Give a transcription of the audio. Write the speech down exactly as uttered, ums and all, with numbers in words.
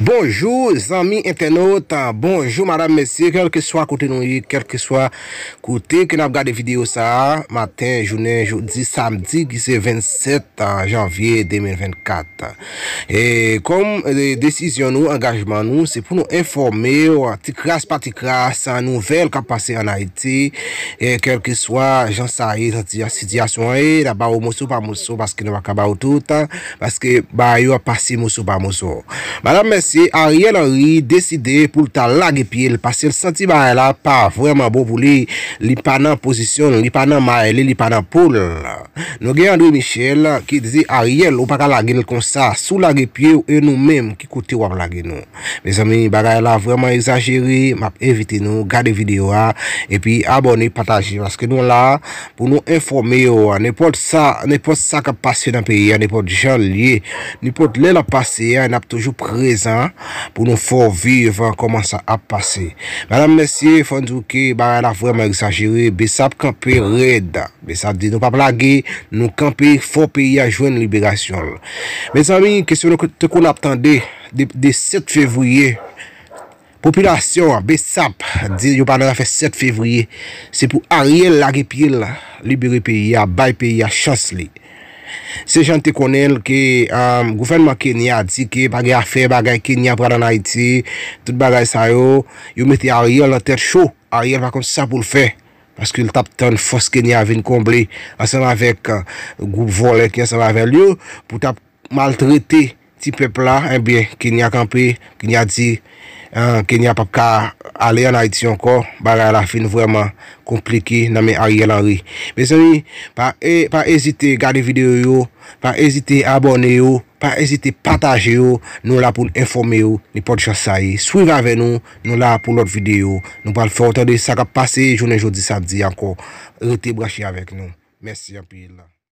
Bonjou zanmi entènot, bonjou madanm mesye, kèlkeswa kote nou ye, kèlkeswa kote ke n ap gade videyo sa a, maten jounen jodi samdi ki se vennsèt janvye de mil vennkat. E kòm e, desizyon nou, angajman nou, se pou nou enfòme w ti kras pa ti kras nouvèl k ap pase ann Ayiti, e kèlkeswa jan sa ye, jan sitiyasyon an ye, n ap ba w moso pa moso paske nou pa ka ba w tout, paske bagay yo ap pase moso pa moso. Madanm mesye, Ariel Henry deside pou l ta lage pye l paske l santi bagay la pa vrèman bon pou li. Li pa nan pozisyon l, li pa nan may li, li pa nan po l. Nou gen André Michel ki di Ariel, ou pa ka lage l konsa. Si w lage pye w, e nou menm, ki kote w ap lage nou? Mezanmi, bagay la vrèman egzajere. M ap envite nou gade videyo a, epi abòne, pataje, paske nou la pou nou enfòme yo. Nenpòt sa, nenpòt sa k ap pase nan peyi a, nenpòt jan l ye, nenpòt lè l ap pase a, n ap toujou prezan pou nou fè w viv kòman sa ap pase. Madanm mesye, fò n di w ke bagay la vrèman egzajere. Bsap kanpe rèd. Bsap di nou p ap lage, nou kanpe, fò peyi a jwenn liberasyon l. Mezanmi, kesyon nou te konn ap tande de, de sèt fevriye, popilasyon an, Bsap, di yo pa nan afè sèt fevriye. Se pou Ariel lage pye l, libere peyi a, bay peyi a chans li. Se jan n te konnen l ke um, gouvènman Kenya di ke pa gen afè bagay Kenya pral ann Ayiti, tout bagay sa yo, yo mete Ariel nan tèt cho. Ariel pa konn sa pou l fè, paske l t ap tann fòs Kenya vin konble ansanm avèk uh, gwoup vòlè ki ansanm avè l yo pou t ap maltrete ti pèp la. Ebyen, Kenya kanpe, Kenya di, ah, Kenya p ap ka ale ann Ayiti ankò. Bagay la fin vrèman konplike nan men Ariel Henry. Mezanmi, pa, e, pa ezite gade videyo yo, pa ezite abòne yo, pa ezite pataje yo. Nou la pou n enfòme yo, nenpòt jan sa ye. Swiv avè nou, nou la pou lòt videyo. Nou pral fè w tande sa k ap pase jounen jodi samdi ankò. Rete branche avèk nou. Mèsi anpil.